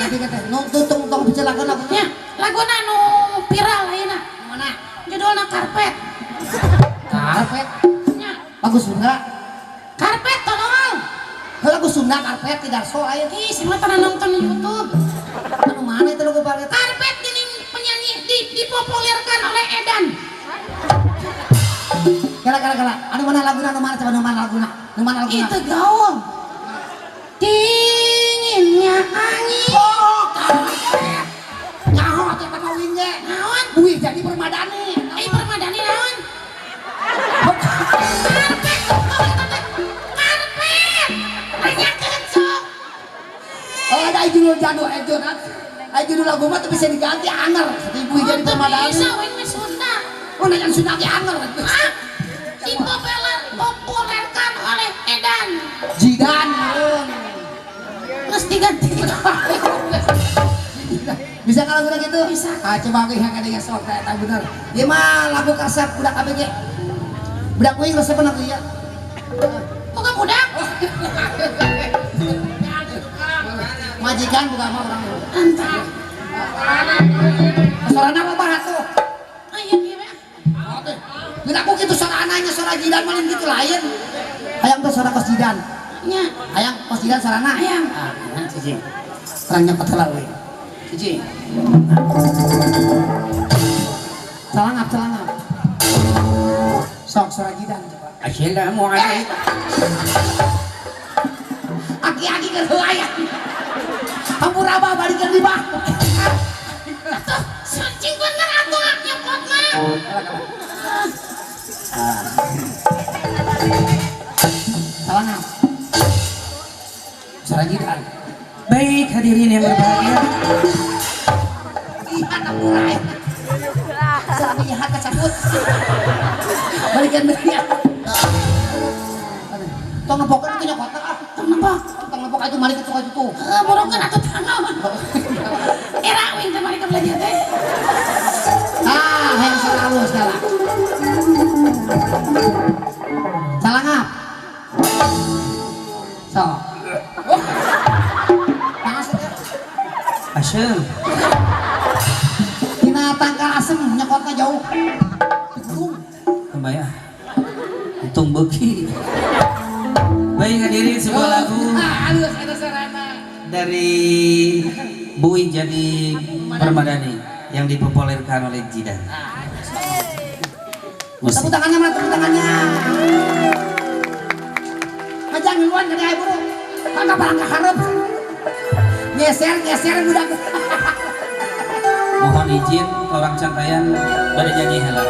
Ganti teh. Nu tong tong bicarakeun lagu nya. Laguna nu viral ayeuna. Mana? Judulna Karpet. Karpet. Nya. Lagu Sunda. Karpet tolong. Lagu Sunda Karpet tidak so aya. Ih, semua pernah nonton YouTube. Anu mana itu lagu karpet? Karpet ini penyanyi dipopulerkan oleh Edan. Kala kala kala. Anu mana laguna anu mana coba anu mana laguna? Anu mana laguna? Itu gaul. Dinginnya angin. Oh, karpet. Nyaho atuh eta mah uing ge. Naon? Buih jadi permadani. Ai permadani naon? Karpet. Karpet. Nanyakeun sok. Oh, ada judul jadul ai judul lagu mah teu bisa diganti anger. Seperti buih jadi permadani. Bisa uing mah Sunda. Oh, nanya Sunda ge anger. Ah, dipopulerkan oleh Edan. Jidan. Terus diganti. Bisa kalau lagu gitu? Bisa. Ah, coba aku yang kadang sok eta bener. Ieu mah lagu karesep budak ABG. Budak uing resep lagu ieu. Bukan budak. Majikan bukan mah orang. Entah. Sorana apa bah atuh? Aya kieu we. Geus aku kitu sorananya sora Jidan malin kitu lain. Hayang teh sora kos Jidan. Nya. Hayang kos Jidan sorana. Hayang. Ah, cicing. Terang nyepet heula we. Cicing. Celangap, celangap. Sok sora Jidan coba. Assalamualaikum. Aki-aki keur hayang. Hampura abah balikeun di bah. Atuh, suncing bener atuh nyokot mah. Celangap. Sora Jidan. Baik hadirin yang berbahagia. Iya, hampura. Sora lihat kecabut. Balikan deui. Tong nempokeun itu nyokot ah. Tong nempok. Tong nempok itu malik itu itu tuh. Heeh, borokeun atuh tanggawan. Era uing teh malik belanja teh. Ah, hayang sora halus segala. Calangap. Sok. Asem. Tina tangkal asem nyokotna jauh. Untung. Kebayang. Untung beuki. Baik hadirin sebuah lagu dari Bui jadi Permadani yang dipopulerkan oleh Jidan. Tepuk tangannya mana tepuk tangannya. Ngajang ngiluan ka dieu buru. Mangga barang ka hareup. Ngeser ngeser budak. Mohon izin orang Cantayan bade nyanyi heula.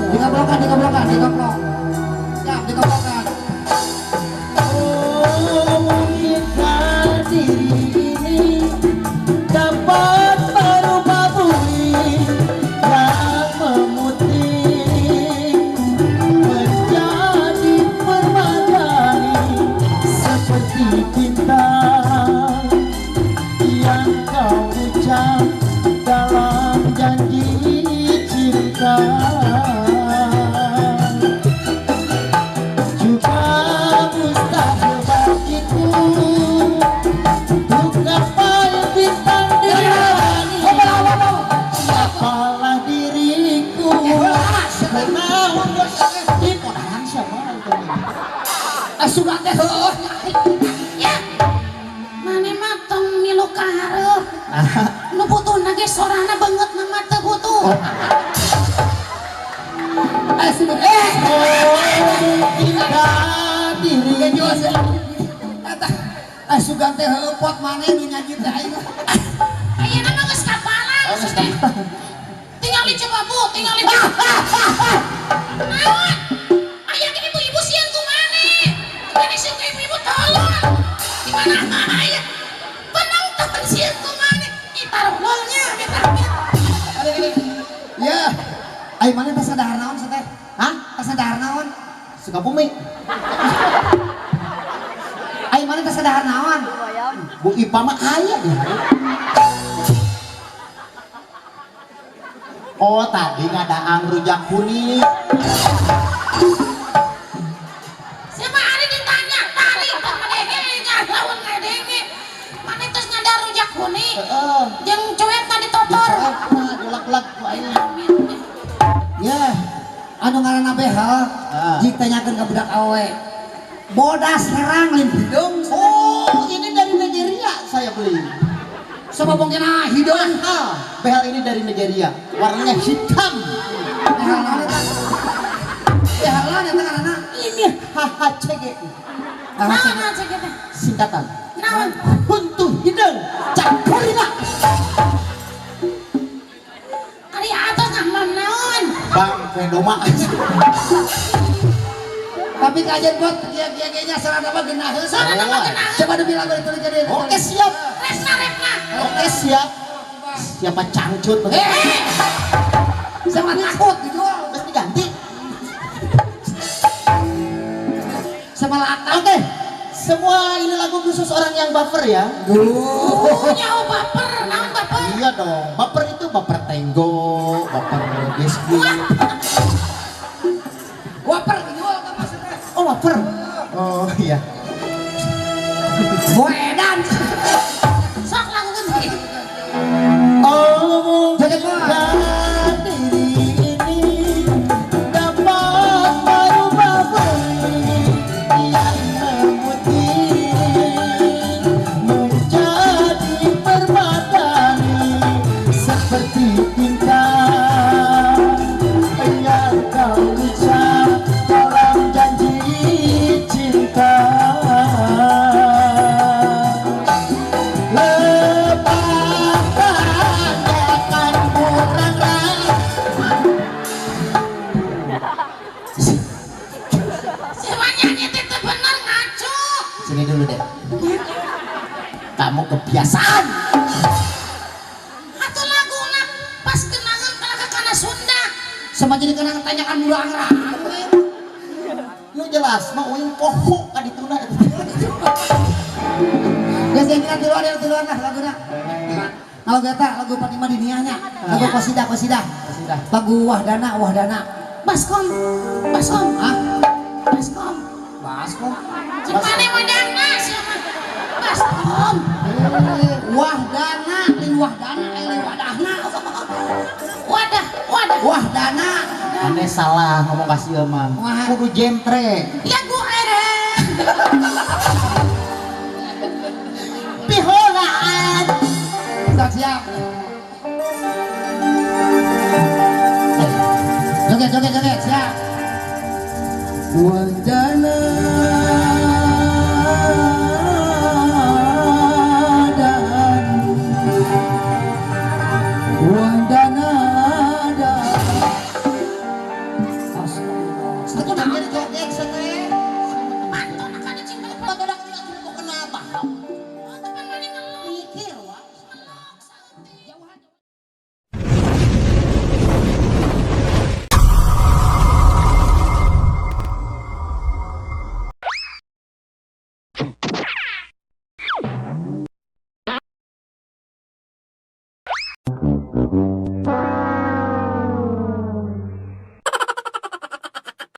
Dikoplokan, dikoplokan, dikoplok. Siap, dikoplokan. Oh, mungkinkah diri ini dapat berubah buih yang memutih menjadi permadani seperti kita yang Sugan teh heueuh. Ya. Mane mah tong milu ka hareup. Nu butuhna ge sorana beungeut na mah teu butuh. Eh sugan eh. Mungkinkah diri Eta eh sugan teh heueuh pot maneh nu nyanyi teh aing. Ayeuna mah geus kapalan maksudnya. Tinggal dicoba Bu, tinggal dicoba. Naon? Aya ge ibu-ibu sieun ku maneh. Maneh sieun ka ibu-ibu tolol. Di mana aya? Penonton sieun ku maneh. Ih tarololnya eta. Ya. Ai maneh tas dahar naon teh? Hah? Tas dahar naon? Sukabumi. Ai maneh tas dahar naon? Bu Ipa mah aya di hari. Oh tadi ngadaang rujak kuning. Siapa hari ditanya, tarik tong ngadenge, lawan ngadenge. Maneh terus ngada rujak kuning. Heeh. Jeung cuek tadi totor. Ulak-ulak ku aing. Ya, anu ngaranna behel, jik tanyakeun ka budak awe. Bodas herang lim hidung. Oh, ini dari Nigeria saya beli. Sama bongkena hidung. Mahal. Behel ini dari Nigeria. Warnanya hitam. Behel naon eta? Behel naon eta ngaranna? Ini HHCG. Naon HHCG teh? Singkatan. Naon? Huntu hidung cakurina. Ari atos ngahmam naon? Bang Vendoma. Tapi kajian buat kia-kia-kianya sarana mah genaheun. Sarana mah genaheun. Coba demi lagu itu jadi. Oke siap. Resna repna. Oke siap. Siapa cangcut? Siapa takut dijual? Terus diganti. Sama latah. Oke. Semua ini lagu khusus orang yang baper ya. Duh. Nyawa baper, naon baper? Iya dong. Baper itu baper tenggo, baper biskuit. Waper dijual kan maksudnya. Oh waper. Oh iya. Boedan. Sok lakukan begini. Oh mungkinkah diri ini dapat merubah bumi yang memutih menjadi permadani seperti bintang yang kau ucap dalam janji cinta. Sini dulu deh. Kamu kebiasaan. Atau lagu nak pas kenangan kalau kana Sunda. Sama jadi kenangan tanyakan murang rang. Lu jelas mah uing poho ka dituna. Geus yang kita tiluan ya tiluan lah laguna. Lagu eta lagu Fatimah Diniahnya, lagu qasidah qasidah. Lagu Wahdana Wahdana. Baskom. Baskom. Hah? Baskom. Baskom. Cimane wadana siapa? Baskom. Wahdana, lain wahdana, lain wadahna. Wadah, wadah. Wahdana. Aneh salah ngomong kasih mah. Kudu jentre. Lagu eren. Piholaan. Siap siap. Joget joget joget siap. Wahdana.